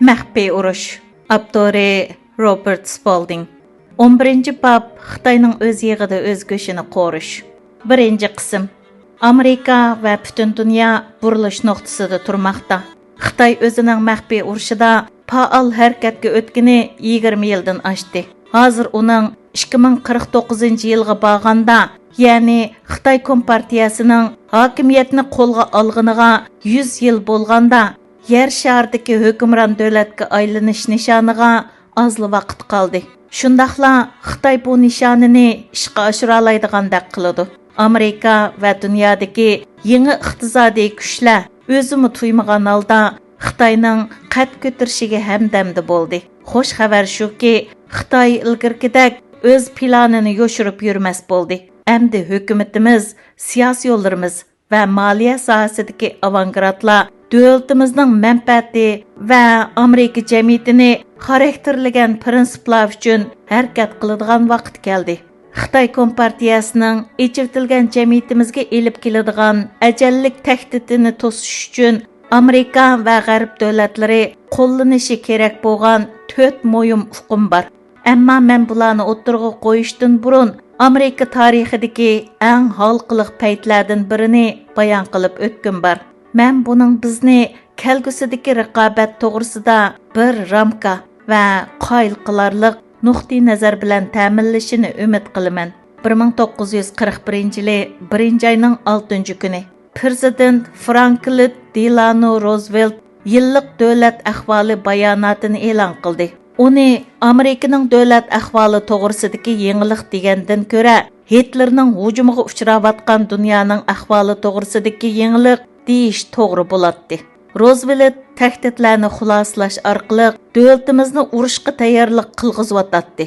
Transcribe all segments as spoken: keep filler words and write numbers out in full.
مەخپىي ئۇرۇش. ئاپتورى روبېرت سپولدىڭ. ئون بىرىنچى باب، خىتاينىڭ ئۆز يېغىدا ئۆز گۆشىنى قورۇش. بىرىنچى قىسىم. ئامېرىكا ۋە پۈتۈن دۇنيا بۇرۇلۇش نۇقتىسىدا تۇرماقتا. خىتاي ئۆزىنىڭ مەخپىي ئۇرۇشىدا پائال ھەرىكەتكە ئۆتكىنى يىگىرمە يىلدىن ئاشتى. ھازىر ئۇنىڭ ئىككى مىڭ قىرىق توققۇزىنچى يىلغا بارغاندا، يەنى خىتاي كومپارتىيەسىنىڭ ھاكىمىيەتنى قولغا ئالغىنىغا يۈز يىل بولغاندا، يەر شارىدىكى ھۆكۈمران دۆلەتكە ئايلىنىش نىشانىغا ئازلا ۋاقىت قالدى. شۇنداقلا خىتاي بۇ نىشانىنى ئىشقا ئاشۇرالايدىغاندەك قىلىدۇ. ئامېرىكا ۋە دۇنيادىكى يېڭى ئىقتىسادىي كۈچلەر ئۆزىمۇ تۇيمىغان ھالدا خىتاينىڭ قەد كۆتۈرۈشىگە ھەمدەمدە بولدى. خوش خەۋەر شۇكى، خىتاي ئىلگىرىكىدەك ئۆز پىلانىنى يوشۇرۇپ يۈرمەس بولدى. ئەمدى ھۆكۈمىتىمىز، سىياسىيونلىرىمىز ۋە مالىيە ساھەسىدىكى ئاۋانگرادلار دۆلىتىمىزنىڭ مەنپەئەتى ۋە ئامېرىكا جەمئىيىتىنى خاراكتېرلىگەن پىرىنسىپلار ئۈچۈن ھەرىكەت قىلىدىغان ۋاقىت كەلدى. خىتاي كومپارتىيەسىنىڭ ئېچىۋېتىلگەن جەمئىيىتىمىزگە ئېلىپ كېلىدىغان ئەجەللىك تەھدىتىنى توسۇش ئۈچۈن ئامېرىكا ۋە غەرب دۆلەتلىرى قوللىنىشى كېرەك بولغان تۆت مۇھىم ئۇقۇم بار. ئەمما مەن بۇلارنى ئوتتۇرىغا قويۇشتىن بۇرۇن، ئامېرىكا تارىخىدىكى ئەڭ ھالقىلىق پەيتلەردىن بىرىنى بايان قىلىپ ئۆتكۈم بار. مەن بۇنىڭ بىزنى كەلگۈسىدىكى رىقابەت توغرىسىدا بىر رامكا ۋە قايىل قىلارلىق نۇقتىئىنەزەر بىلەن تەمىنلىشىنى ئۈمىد قىلىمەن. بىر مىڭ توققۇز يۈز قىرىق بىرىنچى يىلى بىرىنچى ئاينىڭ ئالتىنچى كۈنى پىرېزىدېنت فرانكلىن دېلانو روزۋېلت يىللىق دۆلەت ئەھۋالى باياناتىنى ئېلان قىلدى. ئۇنى ئامېرىكىنىڭ دۆلەت ئەھۋالى توغرىسىدىكى يېڭىلىق دېگەندىن كۆرە، ھىتلېرنىڭ ھۇجۇمىغا ئۇچراۋاتقان دۇنيانىڭ ئەھۋالى توغرىسىدىكى يېڭىلىق دېيىش توغرا بولاتتى. روزۋېلت تەھدىتلەرنى خۇلاسىلاش ئارقىلىق دۆلىتىمىزنى ئۇرۇشقا تەييارلىق قىلغۇزۇۋاتاتتى.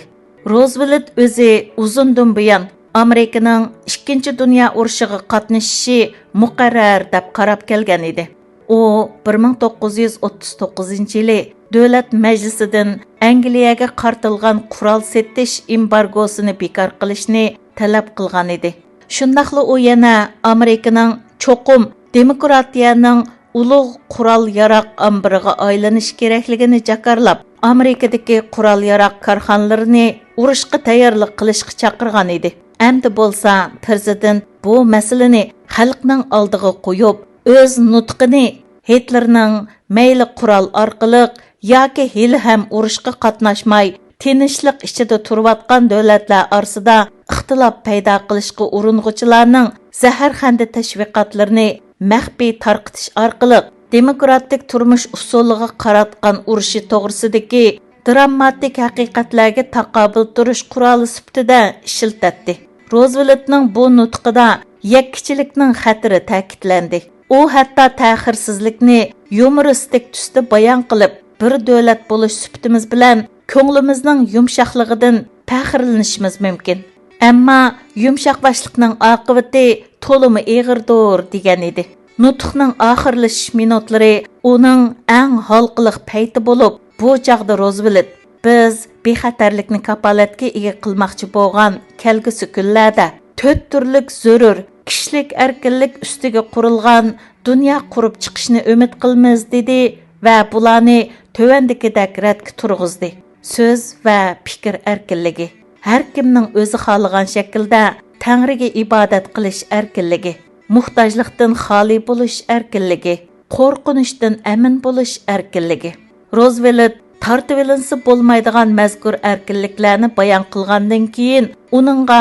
روزۋېلت ئۆزى ئۇزۇندىن بۇيان ئامېرىكىنىڭ ئىككىنچى دۇنيا ئۇرۇشىغا قاتنىشىشى مۇقەررەر دەپ قاراپ كەلگەن ئىدى. ئۇ بىر مىڭ توققۇز يۈز ئوتتۇز توققۇزىنچى يىلى دۆلەت مەجلىسىدىن ئەنگلىيەگە قارىتىلغان قورال سېتىش ئېمبارگوسىنى بىكار قىلىشنى تەلەپ قىلغان ئىدى. شۇنداقلا ئۇ يەنە ئامېرىكىنىڭ چوقۇم دېموكراتىيەنىڭ ئۇلۇغ قورال-ياراغ ئامبىرىغا ئايلىنىش كېرەكلىكىنى جاكارلاپ، ئامېرىكىدىكى قورال-ياراغ كارخانىلىرىنى ئۇرۇشقا تەييارلىق قىلىشقا چاقىرغان ئىدى. ئەمدى بولسا پىرېزىدېنت بۇ مەسىلىنى خەلقنىڭ ئالدىغا قويۇپ، ئۆز نۇتقىنى ھىتلېرنىڭ مەيلى قورال ئارقىلىق ياكى ھېلىھەم ئۇرۇشقا قاتناشماي، تىنچلىق ئىچىدە تۇرۇۋاتقان دۆلەتلەر ئارىسىدا ئىختىلاپ پەيدا قىلىشقا ئۇرۇنغۇچىلارنىڭ زەھەرخەندە تەشۋىقاتلىرىنى مەخپىي تارقىتىش ئارقىلىق، دېموكراتىك تۇرمۇش ئۇسۇلىغا قاراتقان ئۇرۇشى توغرىسىدىكى دراماتىك ھەقىقەتلەرگە تاقابىل تۇرۇش قورالى سۈپىتىدە ئىشلىتەتتى. روزۋېلتنىڭ بۇ نۇتقىدا يەككىچىلىكنىڭ خەتىرى تەكىتلەندى. ئۇ ھەتتا تەخىرسىزلىكنى يۇمۇرىستىك تۈستە بايان قىلىپ، بىر دۆلەت بولۇش سۈپىتىمىز بىلەن كۆڭلىمىزنىڭ يۇمشاقلىقىدىن پەخىرلىنىشىمىز مۇمكىن. ئەمما يۇمشاقباشلىقنىڭ ئاقىۋىتى تولىمۇ ئېغىردۇر، دېگەن ئىدى. نۇتۇقنىڭ ئاخىرلىشىش مىنۇتلىرى ئۇنىڭ ئەڭ ھالقىلىق پەيتى بولۇپ، بۇ چاغدا روزۋېلت، بىز بىخەتەرلىكنى كاپالەتكە ئىگە قىلماقچى بولغان كەلگۈسى كۈنلەردە تۆت تۈرلۈك زۆرۈر كىشىلىك ئەركىنلىك ئۈستىگە قۇرۇلغان دۇنيا قۇرۇپ چىقىشنى ئۈمىد قىلىمىز، دېدى ۋە بۇلارنى تۆۋەندىكىدەك رەتكە تۇرغۇزدى: سۆز ۋە پىكىر ئەركىنلىكى، ھەر كىمنىڭ ئۆزى خالىغان شەكىلدە تەڭرىگە ئىبادەت قىلىش ئەركىنلىكى، موھتاجلىقتىن خالىي بولۇش ئەركىنلىكى، قورقۇنچتىن ئەمىن بولۇش ئەركىنلىكى. روزۋېلت تارتىۋېلىنسا بولمايدىغان مەزكۇر ئەركىنلىكلەرنى بايان قىلغاندىن كېيىن، ئۇنىڭغا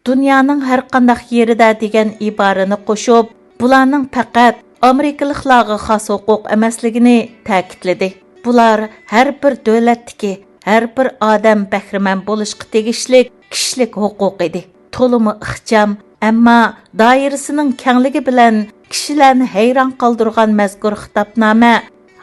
دۇنيانىڭ ھەرقانداق يېرىدە دېگەن ئىبارىنى قوشۇپ، بۇلارنىڭ پەقەت ئامېرىكىلىقلارغا خاس ھوقۇق ئەمەسلىكىنى تەكىتلىدى. بۇلار ھەر بىر دۆلەتتىكى ھەر بىر ئادەم بەھرىمەن بولۇشقا تېگىشلىك كىشىلىك ھوقۇق ئىدى. تولىمۇ ئىخچام، ئەمما دائىرىسىنىڭ كەڭلىكى بىلەن كىشىلەرنى ھەيران قالدۇرغان مەزكۇر خىتابنامە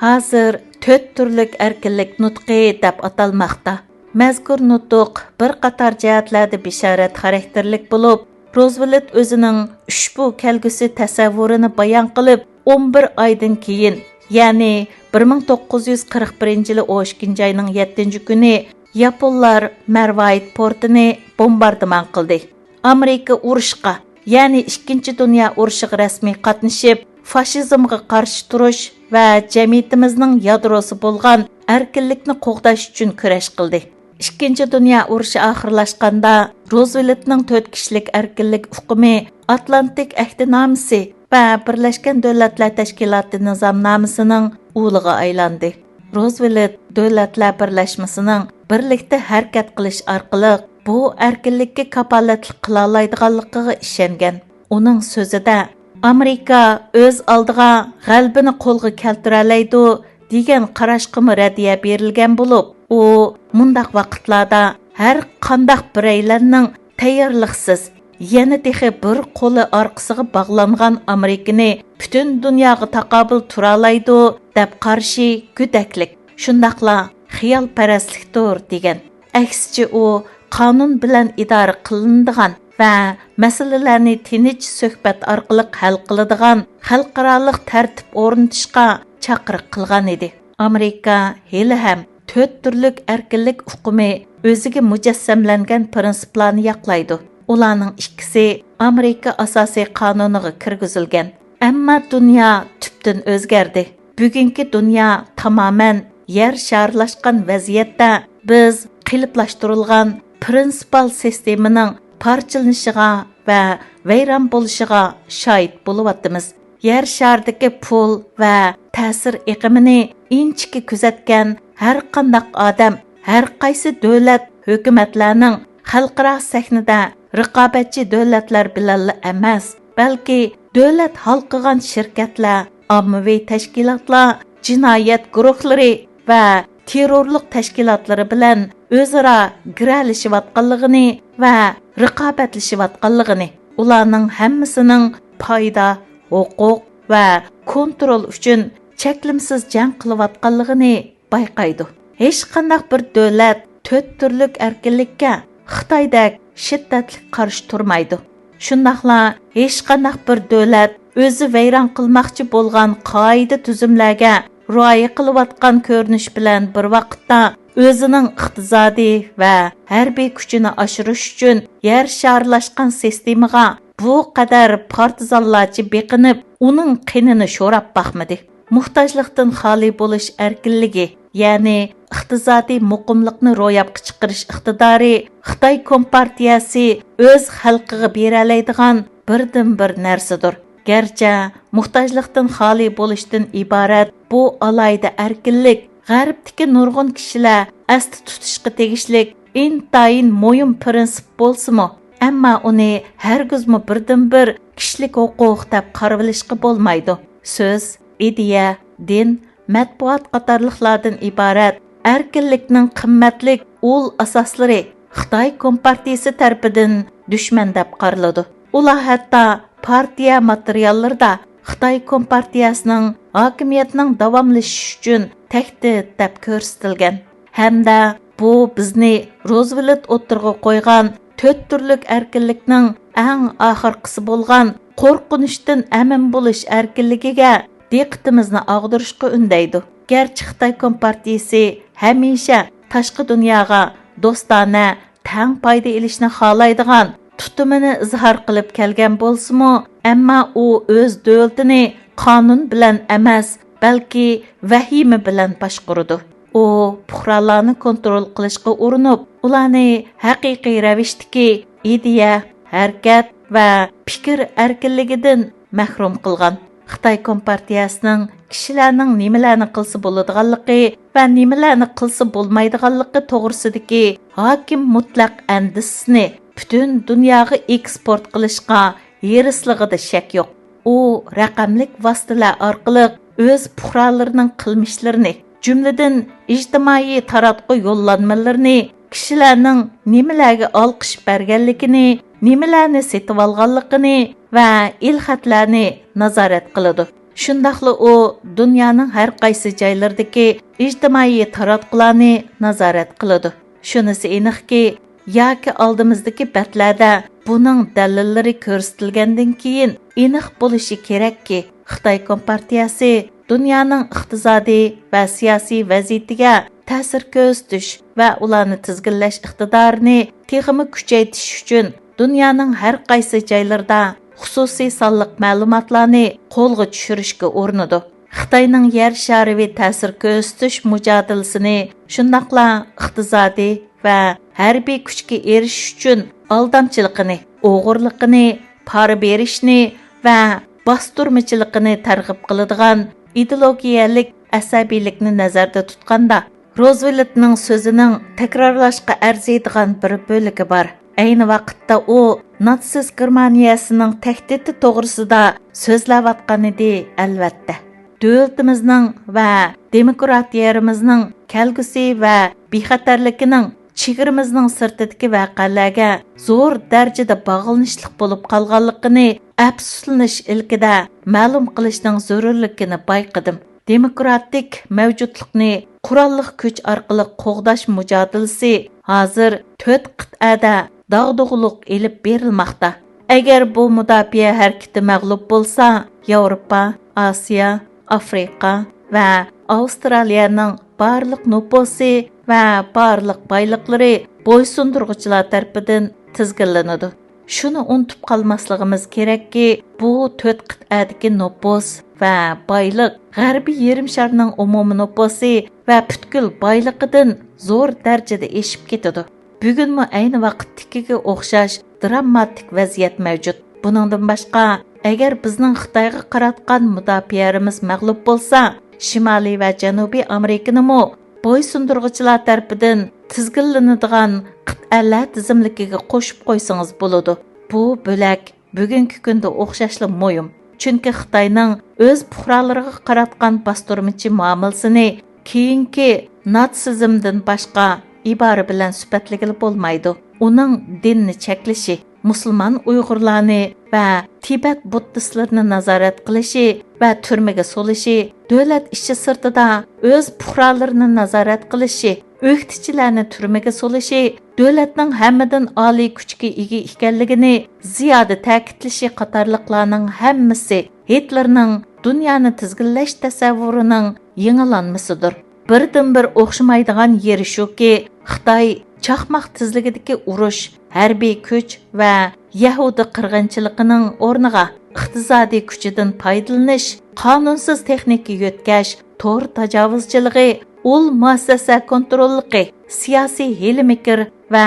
ھازىر تۆت تۈرلۈك ئەركىنلىك نۇتقى دەپ ئاتالماقتا. مەزكۇر نۇتۇق بىر قاتار جەھەتلەردە بېشارەت خاراكتېرلىك بولۇپ، روزۋېلت ئۆزىنىڭ ئۇشبۇ كەلگۈسى تەسەۋۋۇرىنى بايان قىلىپ، ئون بىر ئايدىن كېيىن، يەنى بىر مىڭ توققۇز يۈز قىرىق بىرىنچى يىلى ئون ئىككىنچى ئاينىڭ يەتتىنچى كۈنى ياپونلار مەرۋايىت پورتىنى بومباردىمان قىلدى. ئامېرىكا ئۇرۇشقا، يەنى ئىككىنچى دۇنيا ئۇرۇشىغا رەسمىي قاتنىشىپ، فاشىزمغا قارشى تۇرۇش ۋە جەمئىيىتىمىزنىڭ يادروسى بولغان ئەركىنلىكنى قوغداش ئۈچۈن كۈرەش قىلدى. ئىككىنچى دۇنيا ئۇرۇشى ئاخىرلاشقاندا، روزۋېلتنىڭ تۆت كىشىلىك ئەركىنلىك ئۇقۇمى ئاتلانتىك ئەھدىنامىسى ۋە بىرلەشكەن دۆلەتلەر تەشكىلاتى نىزامنامىسىنىڭ ئۇلىغا ئايلاندى. روزۋېلت دۆلەتلەر بىرلەشمىسىنىڭ بىرلىكتە ھەرىكەت قىلىش ئارقىلىق بۇ ئەركىنلىككە كاپالەتلىك قىلالايدىغانلىقىغا ئىشەنگەن. ئۇنىڭ سۆزىدە، «ئامېرىكا ئۆز ئالدىغا غەلىبىنى قولغا كەلتۈرەلەيدۇ» دېگەن قاراشقىمۇ رەددىيە بېرىلگەن بولۇپ، ئۇ مۇنداق ۋاقىتلاردا ھەر قانداق بىرەيلەننىڭ تەييارلىقسىز، يەنە تېخى بىر قولى ئارقىسىغا باغلانغان ئامېرىكىنى پۈتۈن دۇنياغا تاقابىل تۇرالايدۇ دەپ قارىشى گۆدەكلىك، شۇنداقلا خىيالپەرەسلىكتۇر، دېگەن. ئەكسىچە، ئۇ قانۇن بىلەن ئىدارە قىلىنىدىغان ۋە مەسىلىلەرنى تىنچ سۆھبەت ئارقىلىق ھەل قىلىدىغان خەلقئارالىق تەرتىپ ئورنىتىشقا چاقىرىق قىلغان ئىدى. ئامېرىكا ھېلىھەم تۆت تۈرلۈك ئەركىنلىك ئۇقۇمى ئۆزىگە مۇجەسسەملەنگەن پىرىنسىپلارنى ياقلايدۇ. ئۇلارنىڭ ئىككىسى ئامېرىكا ئاساسىي قانۇنىغا كىرگۈزۈلگەن. ئەمما دۇنيا تۈپتىن ئۆزگەردى. بۈگۈنكى دۇنيا تامامەن يەر شارلاشقان ۋەزىيەتتە، بىز قېلىپلاشتۇرۇلغان پىرىنسىپال سىستېمىنىڭ پارچىلىنىشىغا ۋە ۋەيران بولۇشىغا شاھىت بولۇۋاتىمىز. يەر شارىدىكى پۇل ۋە تەسىر ئېقىمىنى ئىنچىكە كۆزەتكەن ھەر قانداق ئادەم، ھەر قايسى دۆلەت، ھۆكۈمەتلەرنىڭ خەلقئارا سەھنىدە رىقابەتچى دۆلەتلەر بىلەنلا ئەمەس، بەلكى دۆلەت ھالقىغان شىركەتلەر، ئاممىۋى تەشكىلاتلار، جىنايەت گۇرۇھلىرى ۋە تېررورلۇق تەشكىلاتلىرى بىلەن ئۆزئارا گىرەلىشىۋاتقانلىقىنى ۋە رىقابەتلىشىۋاتقانلىقىنى، ئۇلارنىڭ ھەممىسىنىڭ پايدا، ھوقۇق ۋە كونترول ئۈچۈن چەكلىمىسىز جەڭ قىلىۋاتقانلىقىنى بايقايدۇ. ھېچقانداق بىر دۆلەت تۆت تۈرلۈك ئەركىنلىككە خىتايدەك شىددەتلىك قارشى تۇرمايدۇ. شۇنداقلا ھېچقانداق بىر دۆلەت ئۆزى ۋەيران قىلماقچى بولغان قائىدە-تۈزۈملەرگە رىئايە قىلىۋاتقان كۆرۈنۈش بىلەن بىر ۋاقىتتا، ئۆزىنىڭ ئىقتىسادىي ۋە ھەربىي كۈچىنى ئاشۇرۇش ئۈچۈن يەر شارلاشقان سىستېمىغا بۇ قەدەر پارتىزانلارچە بېقىنىپ، ئۇنىڭ قېنىنى شوراپ باقمىدى. موھتاجلىقتىن خالىي بولۇش ئەركىنلىكى، يەنى ئىقتىسادىي مۇقىملىقنى روياپقا چىقىرىش ئىقتىدارى خىتاي كومپارتىيەسى ئۆز خەلقىگە بېرەلەيدىغان بىردىنبىر نەرسىدۇر. گەرچە موھتاجلىقتىن خالىي بولۇشتىن ئىبارەت بۇ ئالاھىدە ئەركىنلىك غەربتىكى نۇرغۇن كىشىلەر ئەستە تۇتۇشقا تېگىشلىك ئىنتايىن مۇھىم پىرىنسىپ بولسىمۇ، ئەمما ئۇنى ھەرگىزمۇ بىردىنبىر كىشىلىك ھوقۇق دەپ قارىۋېلىشقا بولمايدۇ. سۆز، ئىدىيە، دىن، مەتبۇئات قاتارلىقلاردىن ئىبارەت ئەركىنلىكنىڭ قىممەتلىك ئۇل ئاساسلىرى خىتاي كومپارتىيىسى تەرىپىدىن دۈشمەن دەپ قارىلىدۇ. ئۇلار ھەتتا پارتىيە ماتېرىياللىرىدا خىتاي كومپارتىيەسىنىڭ ھاكىمىيەتنىڭ داۋاملىشىشى ئۈچۈن تەھدىت دەپ كۆرسىتىلگەن. ھەمدە بۇ بىزنى روزۋېلت ئوتتۇرىغا قويغان تۆت تۈرلۈك ئەركىنلىكنىڭ ئەڭ ئاخىرقىسى بولغان قورقۇنچتىن ئەمىن بولۇش ئەركىنلىكىگە دىققىتىمىزنى ئاغدۇرۇشقا ئۈندەيدۇ. گەرچە خىتاي كومپارتىيىسى ھەمىشە تاشقى دۇنياغا دوستانە، تەڭ پايدا ئېلىشنى خالايدىغان تۇتۇمىنى ئىزھار قىلىپ كەلگەن بولسىمۇ، ئەمما ئۇ ئۆز دۆلىتىنى قانۇن بىلەن ئەمەس، بەلكى ۋەھىمە بىلەن باشقۇرىدۇ. ئۇ پۇقرالارنى كونترول قىلىشقا ئۇرۇنۇپ، ئۇلارنى ھەقىقىي رەۋىشتىكى ئىدىيە، ھەرىكەت ۋە پىكىر ئەركىنلىكىدىن مەھرۇم قىلغان. خىتاي كومپارتىيەسىنىڭ كىشىلەرنىڭ نېمىلەرنى قىلسا بولىدىغانلىقى ۋە نېمىلەرنى قىلسا بولمايدىغانلىقى توغرىسىدىكى ھاكىم مۇتلەق ئەندىزىسىنى پۈتۈن دۇنياغا ئېكسپورت قىلىشقا ھېرىسلىقىدا شەك يوق. ئۇ رەقەملىك ۋاسىتىلەر ئارقىلىق ئۆز پۇقرالىرىنىڭ قىلمىشلىرىنى، جۈملىدىن ئىجتىمائىي تاراتقۇ يوللانمىلىرىنى، كىشىلەرنىڭ نېمىلەرگە ئالقىش بەرگەنلىكىنى، نېمىلەرنى سېتىۋالغانلىقىنى ۋە ئېلخەتلەرنى نازارەت قىلىدۇ. شۇنداقلا ئۇ دۇنيانىڭ ھەر قايسى جايلىرىدىكى ئىجتىمائىي تاراتقۇلارنى نازارەت قىلىدۇ. شۇنىسى ئېنىقكى، ياكى ئالدىمىزدىكى بەتلەردە بۇنىڭ دەلىللىرى كۆرسىتىلگەندىن كېيىن ئېنىق بولۇشى كېرەككى، خىتاي كومپارتىيەسى دۇنيانىڭ ئىقتىسادىي ۋە سىياسىي ۋەزىيىتىگە تەسىر كۆرسىتىش ۋە ئۇلارنى تىزگىنلەش ئىقتىدارىنى تېخىمۇ كۈچەيتىش ئۈچۈن دۇنيانىڭ ھەر قايسى جايلىرىدا خۇسۇسىي سانلىق مەلۇماتلارنى قولغا چۈشۈرۈشكە ئۇرۇنىدۇ. خىتاينىڭ يەر شارىۋى تەسىر كۆرسىتىش مۇجادىلىسىنى، شۇنداقلا ئىقتىسادىي ۋە ھەربىي كۈچكە ئېرىشىش ئۈچۈن ئالدامچىلىقىنى، ئوغرىلىقىنى، پارا بېرىشنى ۋە باستۇرمىچىلىقىنى تەرغىب قىلىدىغان ئىدېئولوگىيەلىك ئەسەبىيلىكنى نەزەردە تۇتقاندا، روزۋېلتنىڭ سۆزىنىڭ تەكرارلاشقا ئەرزىيدىغان بىر بۆلىكى بار. ئەينى ۋاقىتتا ئۇ ناتسىست گېرمانىيەسىنىڭ تەھدىتى توغرىسىدا سۆزلەۋاتقانىدى، ئەلۋەتتە. دۆلىتىمىزنىڭ ۋە دېموكراتىيەمىزنىڭ كەلگۈسى ۋە بىخەتەرلىكىنىڭ چېگرىمىزنىڭ سىرتىدىكى ۋەقەلەرگە زور دەرىجىدە باغلىنىشلىق بولۇپ قالغانلىقىنى ئەپسۇسلىنىش ئىلكىدە مەلۇم قىلىشنىڭ زۆرۈرلۈكىنى بايقىدىم. دېموكراتىك مەۋجۇتلۇقنى قوراللىق كۈچ ئارقىلىق قوغداش مۇجادىلىسى ھازىر تۆت قىتئەدە داغدۇغىلىق ئېلىپ بېرىلماقتا. ئەگەر بۇ مۇداپىئە ھەرىكىتى مەغلۇپ بولسا، ياۋروپا، ئاسىيا، ئافرىقا ۋە ئاۋسترالىيەنىڭ بارلىق نوپۇسى ۋە بارلىق بايلىقلىرى بويسۇندۇرغۇچىلار تەرىپىدىن تىزگىنلىنىدۇ. شۇنى ئۇنتۇپ قالماسلىقىمىز كېرەككى، بۇ تۆت قىتئەدىكى نوپۇس ۋە بايلىق غەربىي يېرىم شارنىڭ ئومۇمىي نوپۇسى ۋە پۈتكۈل بايلىقىدىن زور دەرىجىدە ئېشىپ كېتىدۇ. بۈگۈنمۇ ئەينى ۋاقىتتىكىگە ئوخشاش دراماتىك ۋەزىيەت مەۋجۇت. بۇنىڭدىن باشقا، ئەگەر بىزنىڭ خىتايغا قاراتقان مۇداپىئەمىز مەغلۇپ بولسا، شىمالىي ۋە جەنۇبىي ئامېرىكىنىمۇ بويسۇندۇرغۇچىلار تەرىپىدىن تىزگىنلىنىدىغان قىتئەلەر تىزىملىكىگە قوشۇپ قويسىڭىز بولىدۇ. بۇ بۆلەك بۈگۈنكى كۈندە ئوخشاشلا مۇھىم. چۈنكى خىتاينىڭ ئۆز پۇقرالىرىغا قاراتقان باستۇرمىچى مۇئامىلىسىنى كېيىنكى ناتسىزمدىن باشقا ئىبارە بىلەن سۈپەتلىگىلى بولمايدۇ. ئۇنىڭ دىننى چەكلىشى، مۇسۇلمان ئۇيغۇرلارنى ۋە تىبەت بۇددىستلىرىنى نازارەت قىلىشى ۋە تۈرمىگە سولىشى، دۆلەت ئىچى سىرتىدا ئۆز پۇقرالىرىنى نازارەت قىلىشى، ئۆكتىچىلەرنى تۈرمىگە سولىشى، دۆلەتنىڭ ھەممىدىن ئالىي كۈچكە ئىگە ئىكەنلىكىنى زىيادە تەكىتلىشى قاتارلىقلارنىڭ ھەممىسى گىتلېرنىڭ دۇنيانى تىزگىنلەش تەسەۋۋۇرىنىڭ يېڭىلانمىسىدۇر. بىردىنبىر ئوخشىمايدىغان يېرى شۇكى، خىتاي چاقماق تېزلىكىدىكى ئۇرۇش، ھەربىي كۈچ ۋە يەھۇدىي قىرغىنچىلىقىنىڭ ئورنىغا ئىقتىسادىي كۈچىدىن پايدىلىنىش، قانۇنسىز تېخنىكا يۆتكەش، تور تاجاۋۇزچىلىقى، ئۇل مۇئەسسەسە كونتروللۇقى، سىياسىي ھىيلە-مىكىر ۋە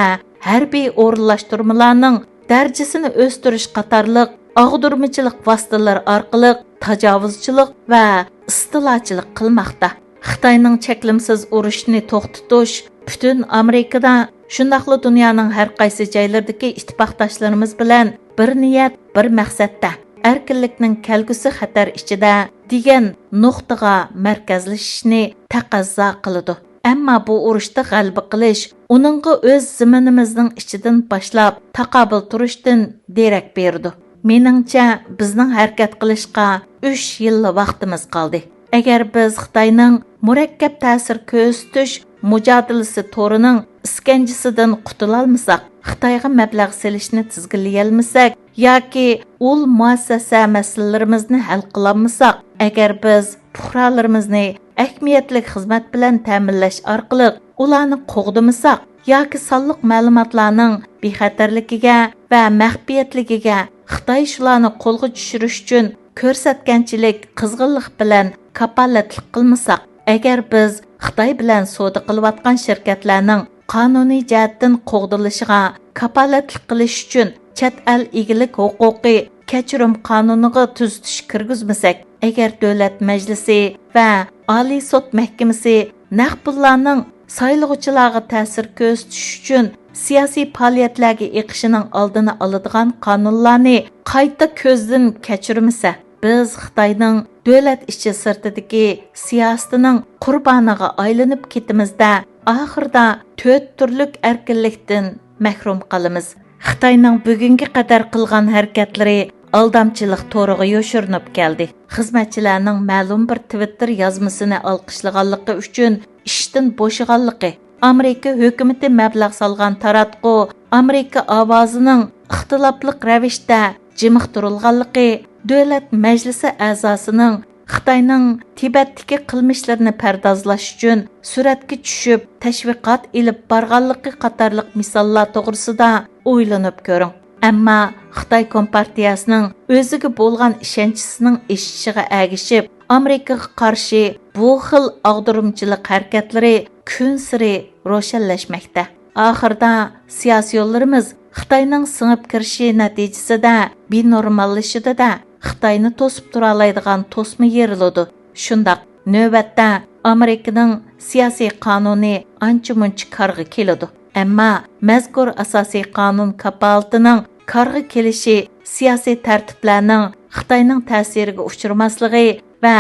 ھەربىي ئورۇنلاشتۇرمىلارنىڭ دەرىجىسىنى ئۆستۈرۈش قاتارلىق ئاغدۇرمىچىلىق ۋاسىتىلىرى ئارقىلىق تاجاۋۇزچىلىق ۋە ئىستىلاچىلىق قىلماقتا. خىتاينىڭ چەكلىمىسىز ئۇرۇشنى توختىتىش پۈتۈن ئامېرىكىدا، شۇنداقلا دۇنيانىڭ ھەر قايسى جايلىرىدىكى ئىتتىپاقداشلىرىمىز بىلەن بىر نىيەت، بىر مەقسەتتە، ئەركىنلىكنىڭ كەلگۈسى خەتەر ئىچىدە دېگەن نۇقتىغا مەركەزلىشىشنى تەقەززا قىلىدۇ. ئەمما بۇ ئۇرۇشتا غەلىبە قىلىش ئۇنىڭغا ئۆز زېمىنىمىزنىڭ ئىچىدىن باشلاپ تاقابىل تۇرۇشتىن دېرەك بېرىدۇ. مېنىڭچە، بىزنىڭ ھەرىكەت قىلىشقا ئۈچ يىللا ۋاقتىمىز قالدى. ئەگەر بىز خىتاينىڭ مۇرەككەپ تەسىر كۆرسىتىش مۇجادىلىسى تورىنىڭ ئىسكەنجىسىدىن قۇتۇلالمىساق، خىتايغا مەبلەغ سېلىشنى تىزگىنلىيەلمىسەك ياكى ئۇل مۇئەسسەسە مەسىلىلىرىمىزنى ھەل قىلالمىساق، ئەگەر بىز پۇقرالىرىمىزنى ئەھمىيەتلىك خىزمەت بىلەن تەمىنلەش ئارقىلىق ئۇلارنى قوغدىمىساق ياكى سانلىق مەلۇماتلارنىڭ بىخەتەرلىكىگە ۋە مەخپىيەتلىكىگە خىتاي شۇلارنى قولغا چۈشۈرۈش ئۈچۈن كۆرسەتكەنچىلىك، قىزغىنلىق بىلەن كاپالەتلىك قىلمىساق، ئەگەر بىز خىتاي بىلەن سودا قىلىۋاتقان شىركەتلەرنىڭ قانۇنىي جەھەتتىن قوغدىلىشىغا كاپالەتلىك قىلىش ئۈچۈن چەت ئەل ئىگىلىك ھوقۇقى كەچۈرۈم قانۇنىغا تۈزىتىش كىرگۈزمىسەك، ئەگەر دۆلەت مەجلىسى ۋە ئالىي سوت مەھكىمىسى نەق پۇللارنىڭ سايلىغۇچىلارغا تەسىر كۆرسىتىش ئۈچۈن سىياسىي پائالىيەتلەرگە ئېقىشىنىڭ ئالدىنى ئالىدىغان قانۇنلارنى قايتا كۆزدىن كەچۈرمىسە، بىز خىتاينىڭ دۆلەت ئىچى سىرتىدىكى سىياسىتىنىڭ قۇربانىغا ئايلىنىپ كېتىمىز-دە، ئاخىرىدا تۆت تۈرلۈك ئەركىنلىكتىن مەھرۇم قالىمىز. خىتاينىڭ بۈگۈنگە قەدەر قىلغان ھەرىكەتلىرى ئالدامچىلىق تورىغا يوشۇرۇنۇپ كەلدى. خىزمەتچىلەرنىڭ مەلۇم بىر تىۋىتتېر يازمىسىنى ئالقىشلىغانلىقى ئۈچۈن ئىشتىن بوشىغانلىقى، ئامېرىكا ھۆكۈمىتى مەبلەغ سالغان تاراتقۇ ئامېرىكا ئاۋازىنىڭ ئىختىلاپلىق رەۋىشتە جىمىقتۇرۇلغانلىقى، دۆلەت مەجلىسى ئەزاسىنىڭ خىتاينىڭ تىبەتتىكى قىلمىشلىرىنى پەردازلاش ئۈچۈن سۈرەتكە چۈشۈپ، تەشۋىقات ئېلىپ بارغانلىقى قاتارلىق مىساللار توغرىسىدا ئويلىنىپ كۆرۈڭ. ئەمما خىتاي كومپارتىيەسىنىڭ ئۆزىگە بولغان ئىشەنچىسىنىڭ ئېشىشىغا ئەگىشىپ، ئامېرىكىغا قارشى بۇ خىل ئاغدۇرمىچىلىق ھەرىكەتلىرى كۈنسېرى روشەنلەشمەكتە. ئاخىرىدا سىياسىيونلىرىمىز خىتاينىڭ سىڭىپ كىرىشى نەتىجىسىدە بىنورماللىشىدۇ-دە، خىتاينى توسۇپ تۇرالايدىغان توسما يېرىلىدۇ. شۇنداق، نۆۋەتتە ئامېرىكىنىڭ سىياسىي قانۇنى ئانچە-مۇنچە كارغا كېلىدۇ. ئەمما مەزكۇر ئاساسىي قانۇن كاپالىتىنىڭ كارغا كېلىشى سىياسىي تەرتىپلەرنىڭ خىتاينىڭ تەسىرىگە ئۇچرىماسلىقى ۋە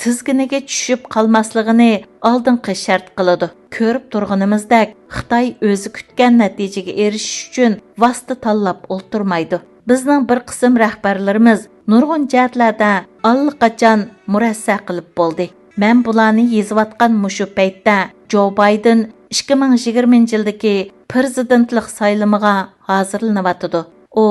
تىزگىنىگە چۈشۈپ قالماسلىقىنى ئالدىنقى شەرت قىلىدۇ. كۆرۈپ تۇرغىنىمىزدەك، خىتاي ئۆزى كۈتكەن نەتىجىگە ئېرىشىش ئۈچۈن ۋاسىتە تاللاپ ئولتۇرمايدۇ. بىزنىڭ بىر قىسىم رەھبەرلىرىمىز نۇرغۇن جەھەتلەردە ئاللىقاچان مۇرەسسە قىلىپ بولدى. مەن بۇلارنى يېزىۋاتقان مۇشۇ پەيتتە جو بايدېن ئىككى مىڭ يىگىرمىنچى يىلدىكى پىرېزىدېنتلىق سايلىمىغا ھازىرلىنىۋاتىدۇ. ئۇ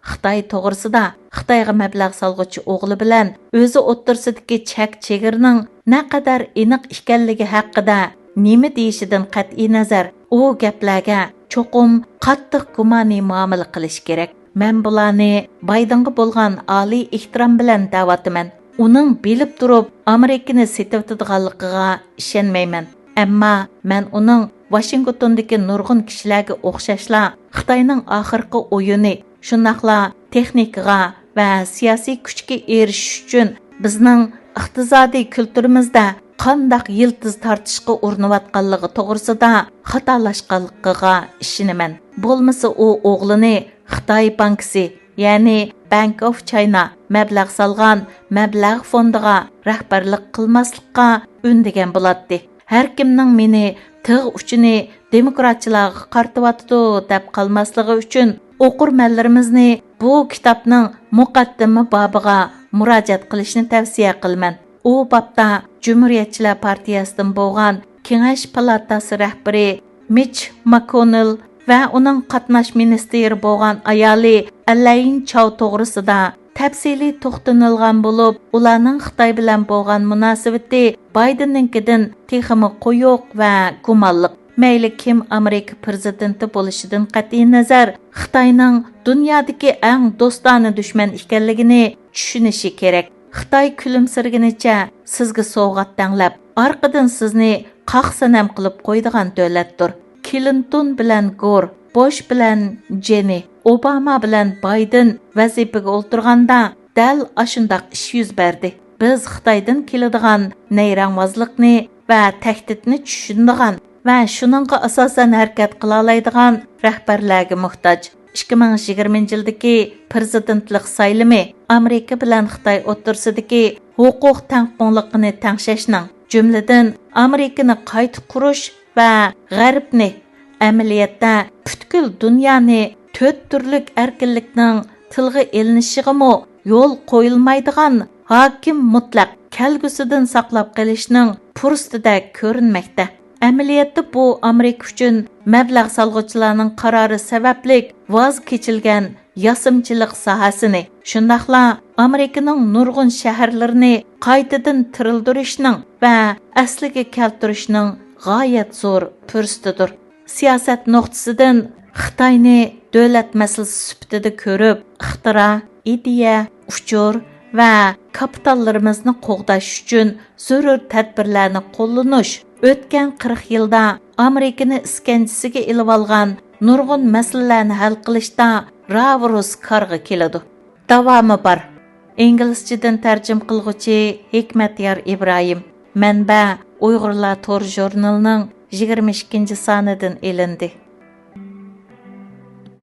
خىتاي توغرىسىدا خىتايغا مەبلەغ سالغۇچى ئوغلى بىلەن ئۆزى ئوتتۇرىسىدىكى چەك چېگرىنىڭ نەقەدەر ئېنىق ئىكەنلىكى ھەققىدە نېمە دېيىشىدىن قەتئىينەزەر، ئۇ گەپلەرگە چوقۇم قاتتىق گۇمانىي مۇئامىلە قىلىش كېرەك. مەن بۇلارنى بايدېنغا بولغان ئالىي ئېھتىرام بىلەن دەۋاتىمەن. ئۇنىڭ بىلىپ تۇرۇپ ئامېرىكىنى سېتىۋېتىدىغانلىقىغا ئىشەنمەيمەن. ئەمما مەن ئۇنىڭ ۋاشىنگتوندىكى نۇرغۇن كىشىلەرگە ئوخشاشلا خىتاينىڭ ئاخىرقى ئويۇنى، شۇنداقلا تېخنىكىغا ۋە سىياسىي كۈچكە ئېرىشىش ئۈچۈن بىزنىڭ ئىقتىسادىي كۈلتۈرىمىزدە قانداق يىلتىز تارتىشقا ئۇرۇنۇۋاتقانلىقى توغرىسىدا خاتالاشقانلىقىغا ئىشىنىمەن. بولمىسا ئۇ ئوغلىنى خىتاي بانكىسى، يەنى بانك ئوف چاينا مەبلەغ سالغان مەبلەغ فوندىغا رەھبەرلىك قىلماسلىققا ئۈندىگەن بولاتتى. ھەركىمنىڭ مېنى تىغ ئۇچىنى دېموكراتچىلارغا قارىتىۋاتىدۇ دەپ قالماسلىقى ئۈچۈن، ئوقۇرمەنلىرىمىزنى بۇ كىتابنىڭ مۇقەددىمە بابىغا مۇراجىئەت قىلىشنى تەۋسىيە قىلىمەن. ئۇ بابتا جۇمھۇرىيەتچىلەر پارتىيەسىدىن بولغان كېڭەش پالاتاسى رەھبىرى مىچ ماككونېل ۋە ئۇنىڭ قاتناش مىنىستىرى بولغان ئايالى ئەلەين چاۋ توغرىسىدا تەپسىلىي توختىلىنغان بولۇپ، ئۇلارنىڭ خىتاي بىلەن بولغان مۇناسىۋىتى بايدېننىڭكىدىن تېخىمۇ قويۇق ۋە گۇمانلىق. مەيلى كىم ئامېرىكا پىرېزىدېنتى بولۇشىدىن قەتئىينەزەر، خىتاينىڭ دۇنيادىكى ئەڭ دوستانە دۈشمەن ئىكەنلىكىنى چۈشىنىشى كېرەك. خىتاي كۈلۈمسىرىگىنىچە سىزگە سوۋغات تەڭلەپ، ئارقىدىن سىزنى قاق سەنەم قىلىپ قويىدىغان دۆلەتتۇر. كلىنتون بىلەن گور، بوش بىلەن جېنى، ئوباما بىلەن بايدېن ۋەزىپىگە ئولتۇرغاندا، دەل ئاشۇنداق ئىش يۈز بەردى. بىز خىتايدىن كېلىدىغان نەيرەڭۋازلىقنى ۋە تەھدىتنى چۈشىنىدىغان ۋە شۇنىڭغا ئاساسەن ھەرىكەت قىلالايدىغان رەھبەرلەرگە موھتاج. ئىككى مىڭ يىگىرمىنچى يىلدىكى پىرېزىدېنتلىق سايلىمى ئامېرىكا بىلەن خىتاي ئوتتۇرىسىدىكى ھوقۇق تەڭپۇڭلۇقىنى تەڭشەشنىڭ، جۈملىدىن ئامېرىكىنى قايتا قۇرۇش ۋە غەربنى، ئەمەلىيەتتە پۈتكۈل دۇنيانى تۆت تۈرلۈك ئەركىنلىكنىڭ تىلغا ئېلىنىشىغىمۇ يول قويۇلمايدىغان ھاكىم مۇتلەق كەلگۈسىدىن ساقلاپ قېلىشنىڭ پۇرسىتىدەك كۆرۈنمەكتە. ئەمەلىيەتتە بۇ ئامېرىكا ئۈچۈن مەبلەغ سالغۇچىلارنىڭ قارارى سەۋەبلىك ۋاز كېچىلگەن ياسىمىچىلىق ساھەسىنى، شۇنداقلا ئامېرىكىنىڭ نۇرغۇن شەھەرلىرىنى قايتىدىن تىرىلدۈرۈشنىڭ ۋە ئەسلىگە كەلتۈرۈشنىڭ غايەت زور پۇرسىتىدۇر. سىياسەت نۇقتىسىدىن خىتاينى دۆلەت مەسىلىسى سۈپىتىدە كۆرۈپ، ئىختىرا، ئىدىيە، ئۇچۇر ۋە كاپىتاللىرىمىزنى قوغداش ئۈچۈن زۆرۈر تەدبىرلەرنى قوللىنىش ئۆتكەن قىرىق يىلدا ئامېرىكىنى ئىسكەنجىسىگە ئېلىۋالغان نۇرغۇن مەسىلىلەرنى ھەل قىلىشتا راۋۇرۇس كارغا كېلىدۇ. داۋامى بار. ئىنگلىزچىدىن تەرجىمە قىلغۇچى ھېكمەتيار ئىبراھىم. مەنبە: ئۇيغۇرلار تور ژۇرنىلىنىڭ يىگىرمە ئىككىنچى سانىدىن ئېلىندى.